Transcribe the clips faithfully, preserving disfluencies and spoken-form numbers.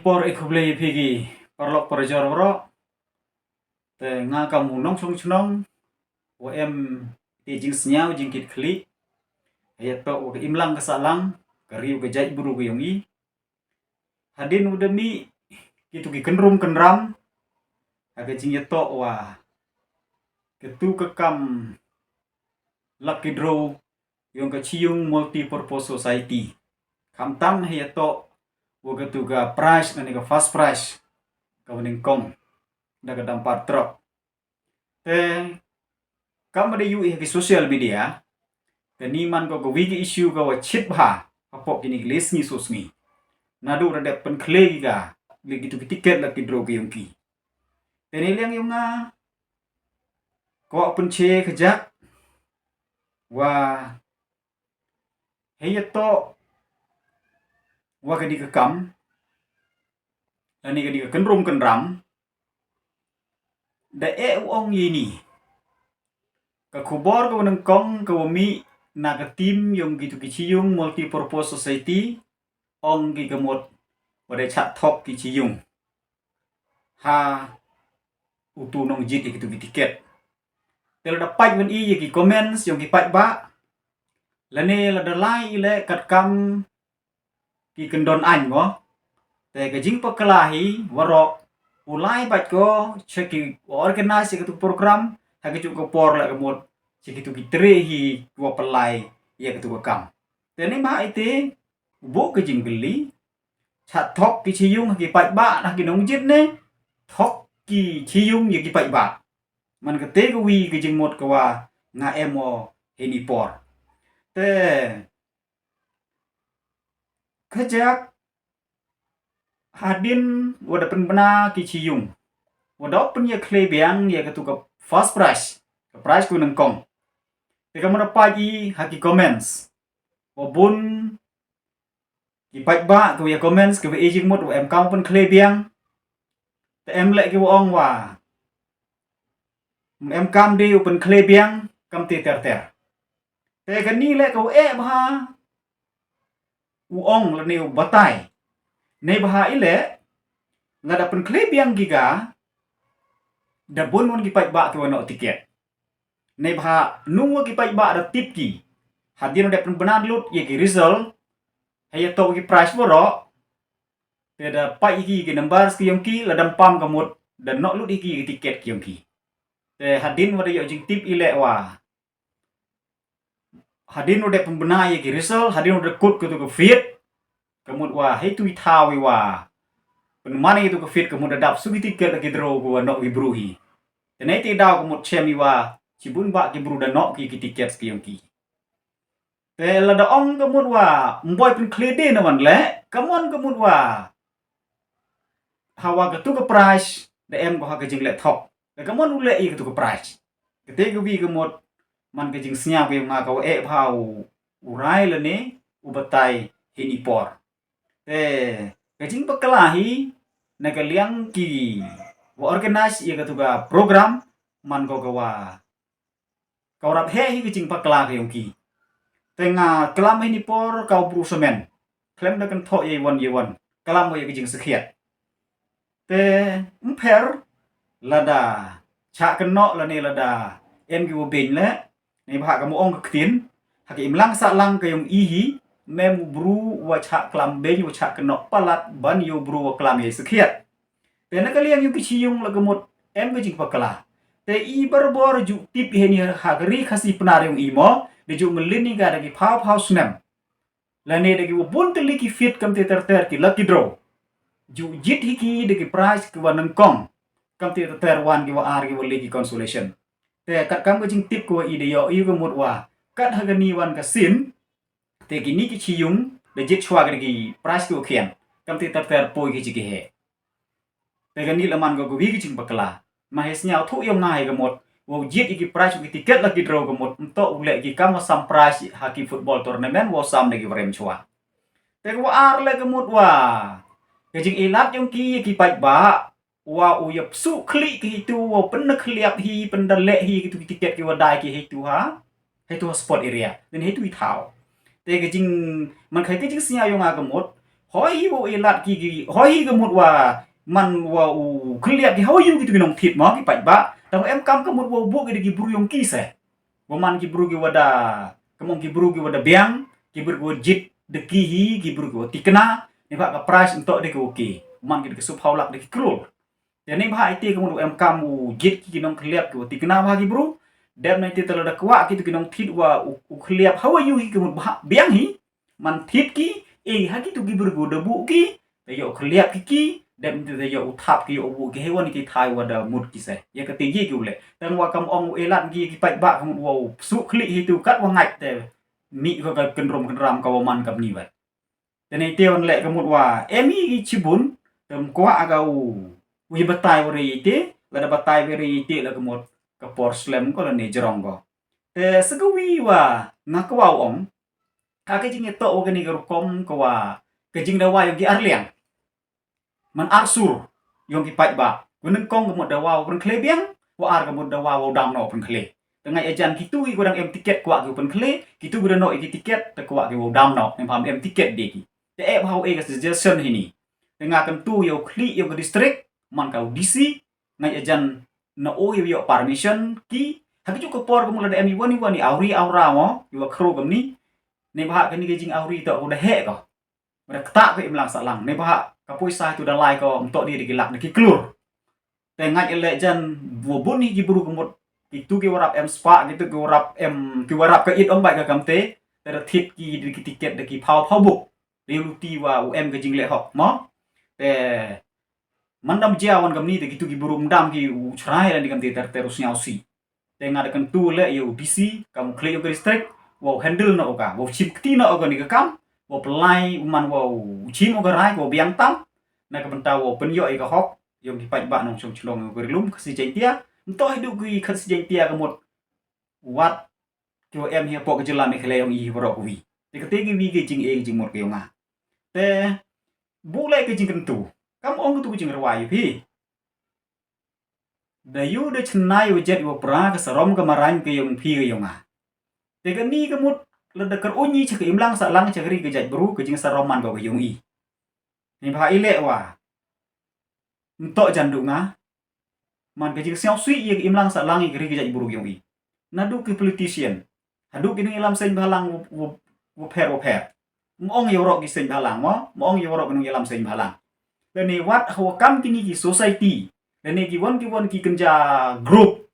Por i khublei phi ki paralok parajor bro. Te nga kam u nongshong shnong wa em te jingsngew jingkitkhlieh. Ïa to wa ka imlang ka sahlang, ka ri u ka jaitbru ka yong i. Hadien u da mih kitu ki kynrum kynram ha ka jingïatoh wa kitu ka kam lucky draw yong ka Chiyung Multipurpose Society. Khamtam ha ïatoh wa katu ka prize, nani ka first prize, ka wa nyngkong da ka dumper truck. Te kam wa da ïohi ha ki social media, kani man ko ka wi ki issue ka wa chit bha hapoh kini ki lai sngi saw sngi. Naduh da dep pynkhleh ki ka, leh kitu ki tiket lucky draw ka yong ki. Te na liang yong nga, ko wa pynche ka jak wa ha ïatoh wa kani ka kam, lane kani ka kynrum kynram, da e u ong ïa ini. Ka khubor ka wa nyngkong ka wa mih na ka team yong kitu ki Chiyung Multipurpose Society, ong ki ka mut wa da chah thok ki Chiyung ha utu nongjied ïa kitu ki tiket. Te lada peit wan i ïa ki comments yong ki paidbah, lane lada lai i leh katkam ki kyndon aiñ mo. Te ka jingpakla hi waroh u lai bad ko cha ki organize ïa katu program, ha ka juh ka por la ka mut cha kitu ki tre hi wa pynlai ïa katu ka kam. Te ni ma ite u buh ka jingkylli, chah thok ki Chiyung ha ki paidbah na ki nongjied ne thok ki Chiyung ïa ki paidbah? Man kate ka wi ka jingmut ka wa nga em o hini por. Te ka jak hadien wa da pynbna ki Chiyung, wa da pynïakhleh biang ïa katu ka first prize, ka prize ka wa nyngkong. Te ka mut da peit i ha ki comments, wa bun ki paidbah ki wa ïa comments ki wa e jingmut wa em kam pynkhleh biang. Te em leh ki wa ong wa em kam de u pynkhleh biang kam te ter ter. Te kani leh ka wa e bha u ong lane u batai. Neibha i leh lada pynkhleh biang ki ka, da bun wan ki paidbah ki wa noh tiket. Neibha nu wa ki paidbah da tip ki, hadien wa da pynbna lut ïa ki result, ha ïatoh ki prize waroh, te da peit ïa ki ki numbers ki yong ki, lada pam ka mut da noh lut ïa ki ki tiket ki yong ki. Te hadien wa da ïoh jingtip i leh wa hadien wa da pynbna ïa ki result, hadien wa da kut katu ka feet, ka mut wa hei tu i thaw i wa pynman ïa tu ka feet, ka mut da dap su ki tiket lucky draw ka wa noh ki bru hi. Te nei te daw ka mut chem i wa chibun bah ki bru da noh ki ki tiket ki yong ki. Te lada ong ka mut wa mboi pynkhleh de na wan leh, ka mon ka mut wa ha wa katu ka prize da em ko ha ka jingleh thok. Te ka mon u leh ïa katu ka prize. Kate ka wi ka mut man ka jingsngew ka yong nga ka wa e bha u, u rai lane u batai hini por. Te ka jingpakla hi na ka liang ki wa organize ïa katu ka program, man ko ka wa ka wa rap heh hi ka jingpakla ka yong ki. Te nga klam hini por ka u bru samen, khlem da kynthoh ïa i wan ïa i wan, klam wa ïa ka jingsakhiat. Te ym pher lada chah kynnoh lane lada em ki wa beiñ leh, neibha ka mo ong ka ktien, ha ka imlang sahlang ka yong i hi, mem u bru wa chah klam beiñ, wa chah kynnoh palat ban ïa u bru wa klam ïa i sakhiat. Te na ka liang yong ki Chiyung la ka mut em ka jingpakla. Te i barabor ju tip i hini ha ka ri Khasi Pnar yong i mo, da ju mlien i ka da ki phaw phaw snem. Lane da ki wa bun tylli ki feet kam te ter ter ki lucky draw. Ju jied hi ki da ki prize ki wa nyngkong, kam te ter ter wan ki wa ar ki wa le ki consolation. Te kat kam ka jingtip ka wa i da ïoh i ka mut wa kat ha kani wan ka sien, te kini ki Chiyung da jied chwa ki da ki prize ki wa khian, kam te ter ter poi ki chi ki heh. Te kani la man ka ka wi ka jingpakla. Ma hei sngew thuh yong nga hi ka mut, wa u jied i ki prize u ki tiket lucky draw ka mut, ym toh u leh ki kam wa sam prize ha ki football tournament wa u sam da ki wa rem chwa. Te ka wa ar leh ka mut wa ka jingïalap yong ki ïa ki paidbah, wa u ïa psuh khlieh ki hi tu, wa u pynkhliap hi, pyndaleh hi ki tu ki tiket ki wa dai ki hi tu ha, hi tu ha sport area, dan hi tu i thaw. Te ka jing, man khai ka jingsngew yong nga ka mut, Hoi hi wa u e lad ki, ki, hoi hi ka mut wa man wa u khylliap ki hoi ïa kitu ki nongthied mo ki paidbah. Tang em kam ka mut wa u buh ki da ki bru yong ki se. Wa man ki bru ki wa da, ka mut ki bru ki wa da biang, ki bru ki wa jied da ki hi, ki bru ki wa tikna, neibhah ka prize nto da ki wa ki. Wa man ki da ki sawphew lak da ki klur. Te neibhah ite ka mut u em kam u jied ki ki nongkhylliap ki wa tikna bha ki bru. Dep na ite te lada kwah kitu ki nongthied wa u, u khylliap hawa ïa u hi ka mut bha, biang hi. Man thied ki, e ha kitu ki bru ki wa da buh ki, te ïa u khylliap ki ki, dep na ite te ïa u thap ki ïa u buh ki heiwan ki thai wa da mut ki se. Ïa ka te ïa ki u leh. Tang wa kam ong u e lad ki ki paidbah ka mut wa u psuh khlieh hi tu kat wa ngait te. Mih ka ka kynrum kynram ka wa man kam ni wat. Te na ite wan leh ka mut wa em hi ki chibun, te ym kwah ka u, u ïa batai wa re ite, lada batai wa re ite la ka mut ka por slem ko lane jrong ko. Te sa ka wi wa nga kwah u ong, ka ka jingïatoh wa kani ka rukom ka wa, ka jingdawa yong ki arliang. Man arsur, yong ki paidbah. Wa nyngkong ka mut dawa wa pynkhleh biang, wa ar ka mut dawa wa dam noh pynkhleh. Te ngait ajan kitu hi ko dang em tiket kwah ki wa pynkhleh, kitu ki da noh ïa ki tiket, te kwah ki wa dam noh, neibhah em tiket de ki. Te eh bha u e ka suggestion hi ni. Te nga kyntu ïa u khlieh yong ka district, man ka u D C, ngait ajan na u ïa u ïoh permission ki, ha ka juk ka por ka mut lada em iwan iwan i awri awra mo, i wa khro kam ni, neibhah kani ka jingawri to u da heh ko. Wa da ktah ko imlang sahlang, neibhah ka poisa tu da lai ko, ym toh de da ki lak da ki klur. Te ngait ïa leh jan, wa bun hi ki bru ka mut, kitu ki wa rap em spah, kitu ki wa rap em, ki wa rap ka it ong bai ka kam te, te da thied ki da ki tiket da ki phaw phaw buk. Te u luti wa u em ka jingleh hok mo. Te man dam jia wan kam ni te kitu ki bru ym dam ki u chrai lane kam te ter ter u sñiaw sih. Te nga da kyntu leh ïa u D C, kam u khlieh yong ka district, wa u handle noh ka, wa u chim kti noh ka ni ka kam, wa u pynlait u man wa u chim ka rai, wa u biang tam, na ka bynta wa u pynïoh ïa ka hok yong ki paidbah nongshong shnong yong ka ri lum Khasi Jaiñtia, ym toh hi du ki Khasi Jaiñtia ka mut wat ki wa em hi hapoh ka jylla Meghalaya yong i hi baroh ka wi. Te ka te ki wi ki jingeh ki jingmut ka yong nga. Te buh leh ka jingkyntu. Kam ong katu ka jingrwai ïa phi. Da yu da chennai wa jet wa pra ka sarom ka marain ka yong phi ka yong nga. Te kani ka mut lada kar u nyi cha ka imlang sahlang cha ka ri ka jaitbru ka jingsarom man ka ka yong i. Neibhah i leh wa. Ntok jan du nga. Man ka jingsñiawsih ïa ka imlang sahlang ïa ka ri ka jaitbru ka yong i. Naduh ki politician. Haduh ki nongïalam seng bhalang wa, wa, wa pher wa pher. Ym ong ïa waroh ki seng bhalang mo, ym ong ïa waroh ki nongïalam seng bhalang. Lane wat hawa kam kini ki society. Lane ki wan ki wan ki kynja group.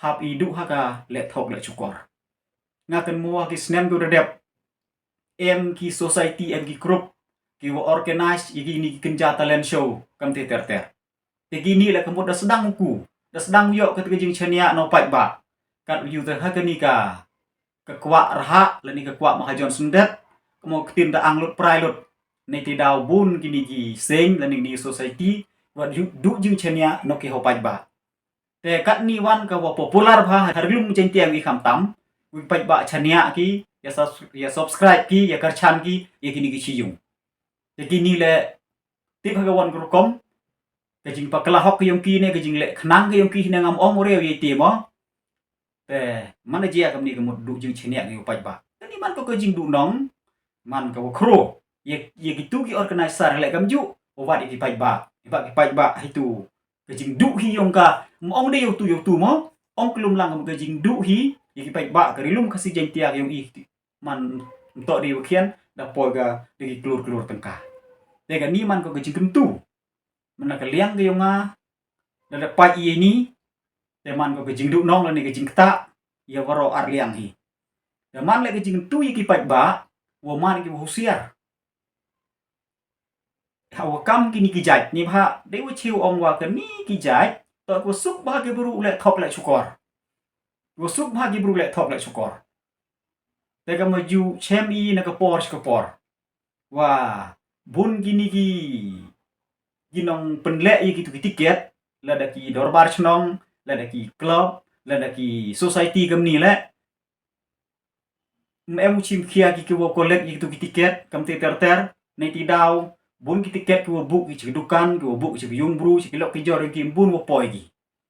Hap i duh ha ka leh thok leh shukor. Nga kynmaw ha ki snem ki wa da dep. Em ki society, em ki group. Ki wa organize ïa kini ki kynja talent show. Kam te ter ter. Te kini leh ka mut da sdang u ku. Da sdang u ïoh kata ka jingchaniah na u paidbah. Kat u ïoh te ha kani ka. Ka kwah rhah, lane ka kwah mahajon syndet. Ka mo ktien da ang lut prai lut. Nei te daw bun kini ki seng, lane kini ki society. Wa duh, duh jingchaniah, na ki ha u paidbah. Te katni wan ka wa popular bha, ha ri lum Jaiñtia wi kham tam, wi paidbah chaniah ki, ïa sus-, ïa subscribe ki, ïa kyrchan ki, ïa kini ki chi yung. Te kini leh, tip ha ka wan ka rukom, ka jingpakla hok ka yong ki ne, ka jingleh khnang ka yong ki ne ngam ong u riew ïa i te mo. Te, man a jia kamni ka mut duh jingchaniah ka yong u paidbah. Kani man ka ka jingduh nong, man ka wa khro. Ïa, ïa kitu ki organizer leh kam juh, wa wat ïa ki paidbah. Ïa ba ki paidbah, hitu. Ka jingduh hi yong ka, ym ong de ïa utu ïa utu mo, ong ka lum lang ka jingduh hi, ïa ki paidbah, ka ri lum Khasi Jaiñtia ka yong i. Man, ntok de wa khian, da poi ka, da ki klur klur tyngka. Te kani man ka ka jingkyntu. Man la ka liang ka yong nga, da da pait ïa ini, te man ka ka jingduh nong lane ka jingktah, ïa waroh ar liang hi. Da man la ka jingkyntu ïa ki paidbah, wa man ki wa husiar. Ha wa kam kini ki jait, neibhah, dei wa chew ong wa kani ki jait, to ko suk bha ki bru leh thok leh shukor. Ko suk bha ki bru leh thok leh shukor. Te ka ma ju chem i na ka por sha ka por. Wa bun kini ki, ki nongpynleh ïa kitu ki tiket, lada ki dorbar chnong, lada ki club, lada ki society kamni leh. Ym em u chim khia ki ki wa collect ïa kitu ki tiket, kam te ter ter, nei ti daw, bun ki tiket ki wa buh ki cha ki dukan, ki wa buh ki cha ki yung bru, cha ki lok ki jor ki bun wa poi ki.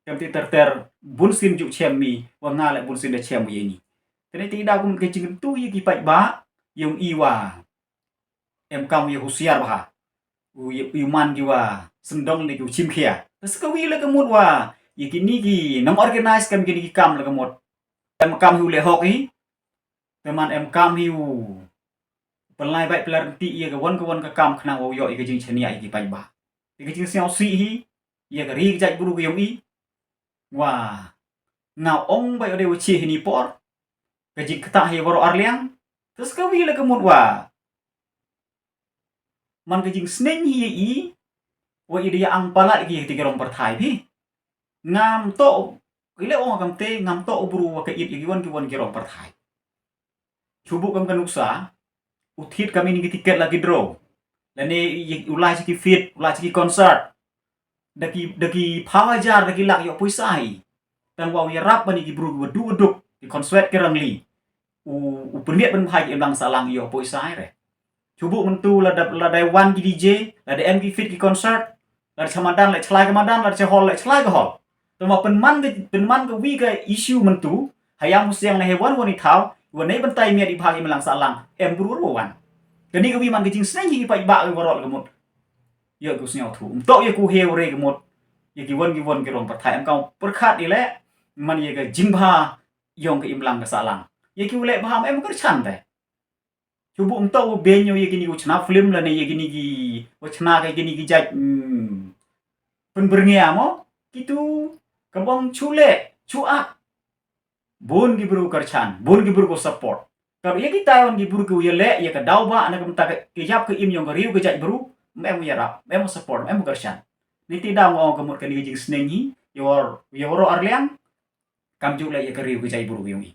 Kam te ter ter, bun sien ju chem mi, wa nga leh bun sien da chem ïa ini. Te nei ti daw kum ka jingkyntu ïa ki paidbah, yong i wa. em kam ïa husiar bha. U ïa u man ki wa sngewdong ne ki u chim khia. Te sa ka wi la ka mut wa ïa kini ki nang organize kam kini ki kam la ka mut. Em kam hi u leh hok hi. Te man em kam hi u pynlai bai pynlai rynti ïa ka wan ka wan ka kam khnang wa u ïoh ïa ka jingchania ïa ki paidbah. Ïa ka jingsngewsih hi ïa ka ri ka jaitbru ka ïong i. Wa nga ong bai u dei wa chi hi ni por. Ka jingktah hi waroh arliang. Te sa ka wi la ka mut wa man ka jingsneng hi ïa i wa i da ïa ang palat ki ïa ki rong pyrthai phi. Ngam toh i le ong kam te ngam toh u bru wa ka it ïa ki wan ki wan ki rong pyrthai. Chubu kam ka nuksa u thied kam ini ki tiket la ki draw. Lane u lai ki fit u lai ki concert. Da ki da ki phaw hajar da ki lak ïoh poisa hi. Tang wa u ïarap ban ïa ki bru ki wa du u duk ki concert ki rangli. U u pyndiat ban bha ki imlang sahlang ïoh poisa hi re. Chubu myntu lada lada wan ki D J, lada em ki fit ki concert, lada cha madan lada chlai ka madan, lada cha hall lada chlai ka hall. Te ma pynman ka pynman ka wi ka issue myntu ha ïa musiang na he wan wan i thaw wa nei ban tai miat i bha ki imlang sahlang em bru ru wan. Kani ka wi man ka jingsneng hi ki paidbah ki waroh ka mut. Ïa ku sngewthuh. Mtok ïa ku he u re ka mut. Ïa ki wan ki wan ki rong pyrthai em kam pyrkhat i le man ïa ka jingbha ïong ka imlang ka sahlang. Ïa ki u leh bha em kyrchan te. Chubu mtok u ben ïa kini u chna film lane ïa kini ki u chna ka kini ki jait pynbyrngia mo. Kitu ka bong chu leh chu ak. Bun ki bru kyrchan, bun ki bru ko support. Ka ïa ki Taiwan ki bru ko ïa leh ïa ka daw ba na ka mynta ka ïap ka im ïong ka riu ka jaitbru, em ïarap, em support, em kyrchan. Ni ti daw ngong ka mut kani ka jingsneng hi ïa wor ïa wor arliang. Kam ju leh ïa ka riu ka jaitbru ïong i.